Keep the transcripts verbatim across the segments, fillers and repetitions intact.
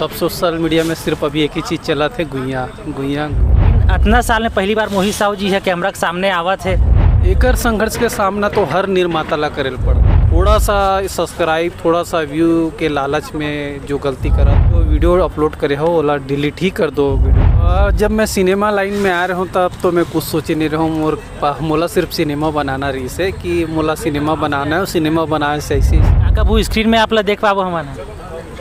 अब social media में सिर्फ अभी एक ही चीज़ चलत हे, गुइया, गुइया। अतना साल में पहली बार मोहित साहू जी ह कैमरा के सामने आवत हे। एकर संघर्ष के सामना तो हर निर्माता ला करे ल पड़ता। थोड़ा सा सब्सक्राइब, थोड़ा सा व्यू के लालच में जो गलती करा, तो वीडियो अपलोड करे हो, ओला डिलीट ही कर दो वीडियो। आ, जब मैं सिनेमा लाइन में आ रहा हूँ, तब तो मैं कुछ सोचे नहीं रहा हूँ। मोर पा-, मोला सिर्फ सिनेमा बनाना रहिस हे कि मोला सिनेमा बनाना है, और सिनेमा बनाए से ऐसे ही। का कभू स्क्रीन में आप ला देख पाबो हमन?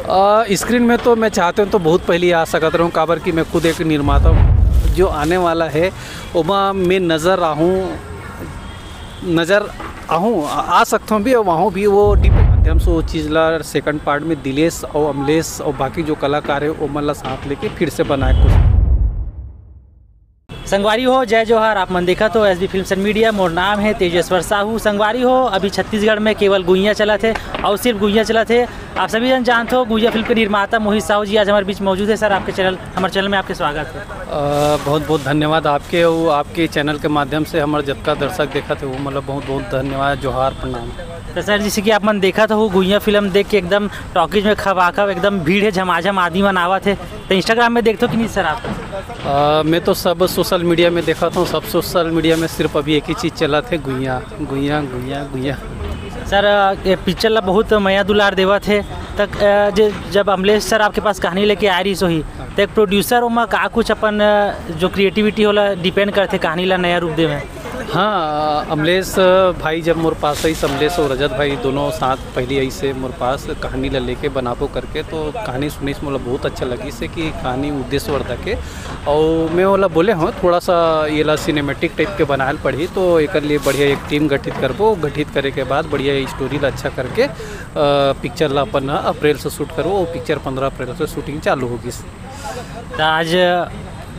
आ, स्क्रीन में तो मैं चाहते हूँ तो बहुत पहले आ सकत रहूँ, काबर कि मैं खुद एक निर्माता हूँ। जो आने वाला है, ओमा मैं नज़र आहूँ, नज़र आहूँ, आ, आ सकता हूँ भी, और वहाँ भी वो डिपेंड माध्यम से वो चीज़ ला सेकंड पार्ट में दिलेश और अमलेश और बाकी जो कलाकार है, ओमन ला साथ लेके फिर से बनाए कुछ। संगवारी हो, जय जोहार। आप मन देखत हो S B films and media. मोर नाम है तेजेश्वर साहू। संगवारी हो, अभी छत्तीसगढ़ में केवल गुइया चलत हे, और सिर्फ गुइया चलत हे। आप सभी जन जानत हो, गुइया फिल्म के निर्माता मोहित साहू जी आज हमारे बीच मौजूद है। सर, आपके चैनल, हमारे चैनल में आपके स्वागत है। अ, बहुत बहुत धन्यवाद आपके, वो आपके चैनल के माध्यम से हमारे जतका दर्शक देखत हे, वो मतलब बहुत बहुत धन्यवाद, जोहार, प्रणाम। तो सर, जैसे कि आप मन देखत हो, गुइया फिल्म देख के एकदम टॉकीज में खबाखब एकदम भीड़ है, झमाझम आदमी मन आवत हे। तो इंस्टाग्राम में देखते हो कि नहीं सर आप? अ, मैं तो सब सोशल मीडिया में देखत हूँ, सब सोशल मीडिया में सिर्फ अभी एक ही चीज़ चलत हे, गुइया, गुइया, गुइया, गुइया। सर, अ, ये पिक्चर ला बहुत मया दुलार देवत हे। तक, अ, जे, जब अमलेश सर आपके पास कहानी लेके आए रहिस होही, तो एक प्रोड्यूसर ओमा का कुछ अपन, अ, जो क्रिएटिविटी होला, डिपेंड करथे कहानी ला नया रूप दे में? हाँ, अमलेश भाई जब मोर पास आइस, अमलेश और रजत भाई दोनों साथ पहली आइस हे मोर पास कहानी ला लेके बनाबो करके, तो कहानी सुनिस, मोला बहुत अच्छा लगिस हे कि कहानी उद्देश्यवर्धक हे। और मैं ओला बोले हूँ, थोड़ा सा ये ला सिनेमैटिक टाइप के बनाए ल पड़ही, तो एकर लिए बढ़िया एक टीम गठित करबो, गठित करे के बाद बढ़िया स्टोरी ला अच्छा करके, अ, पिक्चर ला अपन ह अप्रैल से शूट करबो, वो पिक्चर पंद्रह अप्रैल से शूटिंग चालू होगिस। तो आज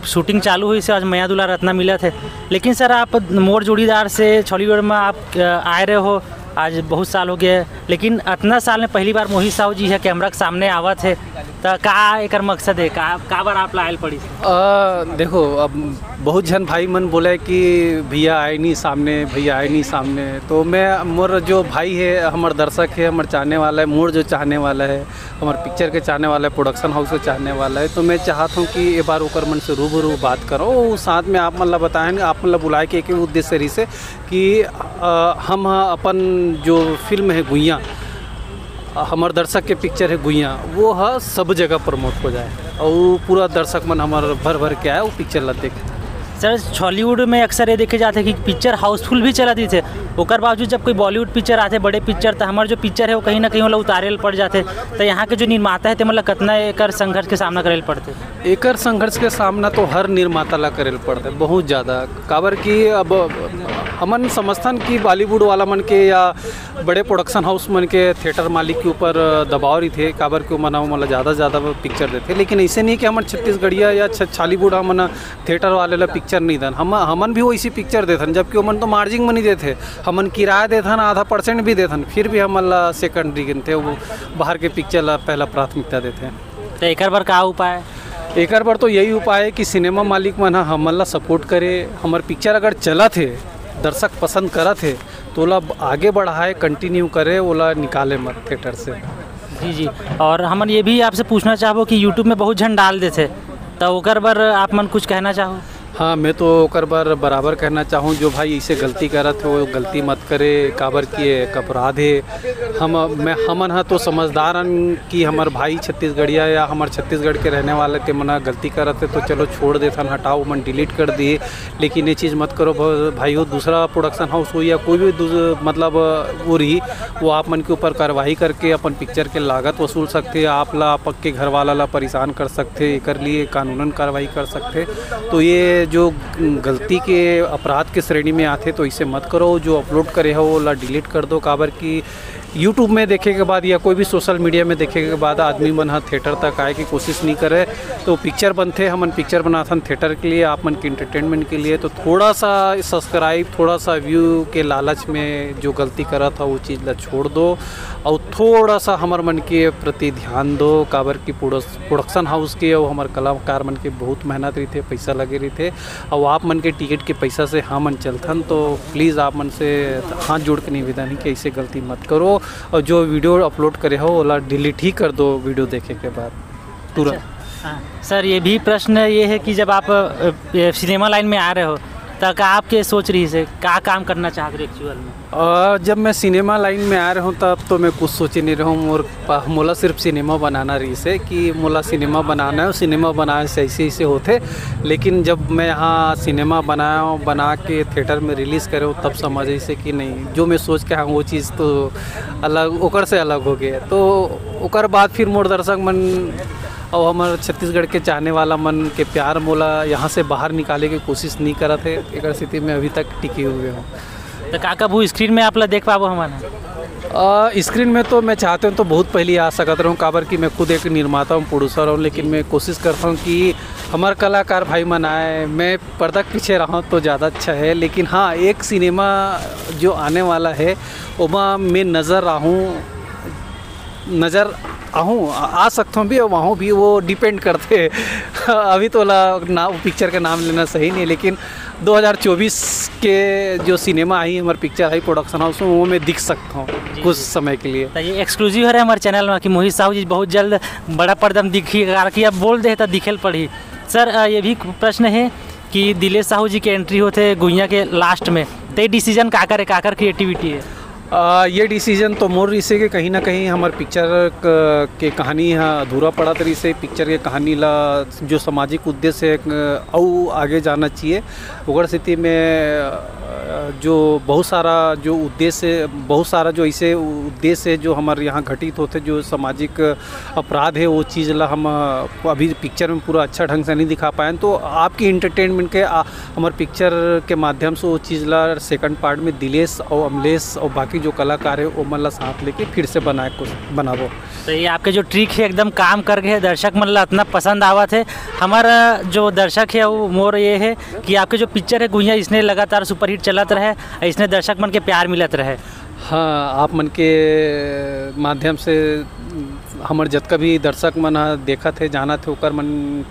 शूटिंग चालू होइस हे, आज मया दुलार अतना मिलत हे। लेकिन सर, आप मोर जोड़ीदार से छॉलीवुड में आप, अ, आए रहे हो, आज बहुत साल हो गए, लेकिन अतना साल में पहली बार मोहित साहू जी ह कैमरा के सामने आवत हे, तो का एकर मकसद हे, का, का बर आप ला आए ल पड़िस? अ, देखो, अब बहुत झन भाई मन बोले कि भैया आए नहीं सामने, भैया आए नहीं सामने, तो मैं, मोर जो भाई है, हमर दर्शक है, हमर चाहने वाला है, मोर जो चाहने वाला है, हमर पिक्चर के चाहने वाला है, प्रोडक्शन हाउस के चाहने वाला है, तो मैं चाहत हूँ कि एक बार ओकर मन से रूबरू बात करो, साथ में आप मन ला बताएं, आप मन ला बुलाए के एक उद्देश्य रहिस हे कि, अ, हम ह अपन जो फिल्म है गुइया, हमर दर्शक के पिक्चर है गुइया, वो ह सब जगह प्रमोट हो जाए और पूरा दर्शक मन हमर भर भर के आए, वो पिक्चर ला देखे। सर, छॉलीवुड में अक्सर ये देखे जाथे कि पिक्चर हाउसफुल भी चलत रहिथे, ओकर बावजूद जब कोई बॉलीवुड पिक्चर आथे, बड़े पिक्चर, तो हमर जो पिक्चर है, वो कहीं ना कहीं ओला उतारे ल पड़ जाथे। तो यहाँ के जो निर्माता है, ते मतलब कितना एकर संघर्ष के सामना करे ल पड़थे? एकर संघर्ष के सामना तो हर निर्माता ला करे ल पड़थे, बहुत ज़्यादा। काबर कि अब हमन समझथन कि बॉलीवुड वाला मन के या बड़े प्रोडक्शन हाउस मन के थिएटर मालिक के ऊपर दबाव रहिथे, काबर कि ओमन ह ओमन ला ज़्यादा से ज़्यादा पिक्चर देथे। लेकिन ऐसे नहीं कि हमन छत्तीसगढ़िया या छ-, छॉलीवुड हमन थिएटर वाले ला पिक्चर नहीं दन, हम, हमन भी वैसी पिक्चर देथन, जबकि ओमन तो मार्जिन में नहीं देथे, हमन किराया देथन, आधा परसेंट भी देथन, फिर भी हमन ला सेकंडरी गिनथे, वो बाहर के पिक्चर ला पहला प्राथमिकता देथे। तो एकर बर का उपाय? एकर बर तो यही उपाय है कि सिनेमा मालिक मन ह हमन ला सपोर्ट करे, हमर पिक्चर अगर चलत हे, दर्शक पसंद करत हे, तो ओला आगे बढ़ाए, कंटिन्यू करे, ओला निकाले मत थिएटर से। जी, जी। और हमन ये भी आपसे पूछना चाहबो कि YouTube में बहुत झन डाल देथे, तो ओकर बर आप मन कुछ कहना चाहो? हाँ, मैं तो ओकर बर बराबर कहना चाहूँ, जो भाई इसे गलती करत हे, वो गलती मत करे, काबर कि ये एक अपराध है। हम, मैं, हमन ह तो समझदार हन कि हमर भाई छत्तीसगढ़िया या हमर छत्तीसगढ़ के रहने वाले, ते मन ह गलती करत हे, तो चलो छोड़ देथन, हटाओ, मन डिलीट कर दिए। लेकिन ये चीज़ मत करो भ-, भाई हो, दूसरा प्रोडक्शन हाउस हो या कोई भी दूस-, मतलब वो रही, वो आप मन के ऊपर कार्रवाई करके अपन पिक्चर के लागत वसूल सकथे, आप ला, आपके घर वाला ला परेशान कर सकथे, एकर लिए कानूनन कार्रवाई कर सकथे। तो ये जो गलती के, अपराध के श्रेणी में आथे, तो इसे मत करो। जो अपलोड करे हो, ओला डिलीट कर दो, काबर कि YouTube में देखे के बाद या कोई भी सोशल मीडिया में देखे के बाद आदमी मन ह थिएटर तक आए के कोशिश नहीं करे। तो पिक्चर बनथे, हमन पिक्चर बनाथन थिएटर के लिए, आप मन के एंटरटेनमेंट के लिए। तो थोड़ा सा सब्सक्राइब, थोड़ा सा व्यू के लालच में जो गलती करत ह, वो चीज़ ला छोड़ दो और थोड़ा सा हमर मन के प्रति ध्यान दो, काबर कि प्रोडक्स-, प्रोडक्शन हाउस के और हमर कलाकार मन के बहुत मेहनत रहिथे, पैसा लगे रहिथे। और आप मन के टिकट के पैसा से हमन चलथन, तो प्लीज़ आप मन से हाथ जोड़ के निवेदन है कि ऐसे गलती मत करो। और जो वीडियो अपलोड करे हो, ओला डिलीट ही कर दो वीडियो देखे के बाद। तुरंत। अच्छा। हाँ। सर, ये भी प्रश्न ये है कि जब आप, अ, ये सिनेमा लाइन में आ रहे हो, त का आपके सोच रहिसे, का काम करना चाहत रहे एक्चुअल में? अ, जब मैं सिनेमा लाइन में आए रहूँ, तब तो मैं कुछ सोचे नहीं रहूँ। मोर पा-, मोला सिर्फ सिनेमा बनाना रहिसे कि मोला सिनेमा बनाना है, सिनेमा बनाए से ऐसे, ऐसे होथे। लेकिन जब मैं यहाँ सिनेमा बनाया हूँ, बना के थिएटर में रिलीज़ करे हूँ, तब समझ आइसे कि नहीं, जो मैं सोच के आया हूँ, वो चीज़ तो अलग, ओकर से अलग हो गया। तो ओकर बाद फिर मोर दर्शक मन अउ हमर छत्तीसगढ़ के चाहने वाला मन के प्यार मोला यहाँ से बाहर निकाले के कोशिश नहीं करत हे। एकर सेती मैं अभी तक टिके हुए हूँ। तो का कभू स्क्रीन में आप ला देख पाबो हमन? अ, स्क्रीन में तो मैं चाहते हूँ तो बहुत पहले आ सकत रहूँ, काबर कि मैं खुद एक निर्माता हूँ, प्रोड्यूसर हूँ, लेकिन मैं कोशिश करता हूँ कि हमर कलाकार भाई मन आए, मैं पर्दा के पीछे रहूँ तो ज़्यादा अच्छा है। लेकिन हाँ, एक सिनेमा जो आने वाला है, ओमा मैं नज़र आहूँ, नज़र आहूँ, आ, आ सकता हूँ भी और वहाँ भी, वो डिपेंड करते हैं। अभी तो ला ना, पिक्चर का नाम लेना सही नहीं, लेकिन दो हज़ार चौबीस के जो सिनेमा आई, हमारे पिक्चर आई प्रोडक्शन हाउस में, वो मैं दिख सकता हूँ जी, कुछ जी। समय के लिए। तो ये एक्सक्लूसिव है हमारे चैनल में कि मोहित साहू जी बहुत जल्द बड़ा पर्दा में दिखी, अगर कि अब बोल दे तो दिखेल पड़ी। सर, अ, ये भी प्रश्न है कि दिलेश साहू जी के एंट्री होते गुइया के लास्ट में, तो ये डिसीजन काकर है, काकर क्रिएटिविटी है? आ, ये डिसीजन तो मोर रहिसे कि कहीं ना कहीं हमर पिक्चर क-, के कहानी ह अधूरा पड़त रहिसे। पिक्चर के कहानी ला जो सामाजिक उद्देश्य है, अ, अउ आगे जाना चाहिए। ओकर सेती में, अ, जो बहुत सारा जो उद्देश्य, बहुत सारा जो ऐसे उद्देश्य है जो हमर यहाँ घटित होते, जो सामाजिक अपराध है, वो चीज़ ला हम, अ, अभी पिक्चर में पूरा अच्छा ढंग से नहीं दिखा पाएन। तो आपकी एंटरटेनमेंट के, आ, हमर पिक्चर के माध्यम से वो चीज़ ला सेकंड पार्ट में दिलेश और अमलेश और बाकी जो कलाकार है, वो मन ला साथ लेके फिर से बनाए, कुछ बनाबो। तो ये आपके जो ट्रिक है एकदम काम कर गए, दर्शक मन ला इतना पसंद आवत है। हमारा जो दर्शक है वो मोर ये है कि आपके जो पिक्चर है गुइया, इसने लगातार सुपरहिट चलत रहे, इसने दर्शक मन के प्यार मिलत रहे। हाँ, आप मन के माध्यम से हमर जतका भी दर्शक मन ह देखत हे, जानत हे, ओकर मन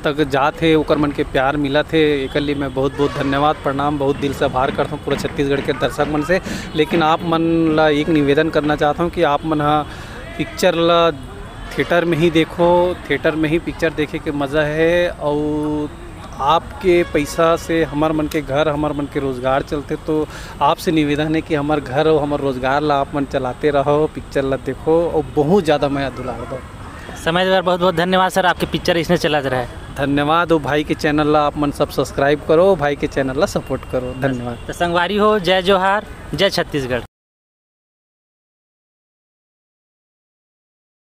तक जात हे, ओकर मन के प्यार मिलत हे, एकर लिए मैं बहुत-बहुत धन्यवाद, प्रणाम, बहुत दिल से आभार करत हूँ पूरा छत्तीसगढ़ के दर्शक मन से। लेकिन आप मन ला एक निवेदन करना चाहत हूँ कि आप मन ह पिक्चर ला थिएटर में ही देखो, थिएटर में ही पिक्चर देखे के मज़ा है। और आपके पैसा से हमर मन के घर, हमर मन के रोज़गार चलते, तो आपसे निवेदन है कि हमर घर और हमर रोज़गार ला आप मन चलाते रहो, पिक्चर ला देखो और बहुत ज़्यादा मया दुलार दो। समय देवे बर बहुत बहुत धन्यवाद सर, आपके पिक्चर इसने चलत रहे। धन्यवाद। और भाई के चैनल ला आप मन सब सब्सक्राइब करो, भाई के चैनल ला सपोर्ट करो। धन्यवाद। तो संगवारी हो, जय जोहार, जय छत्तीसगढ़।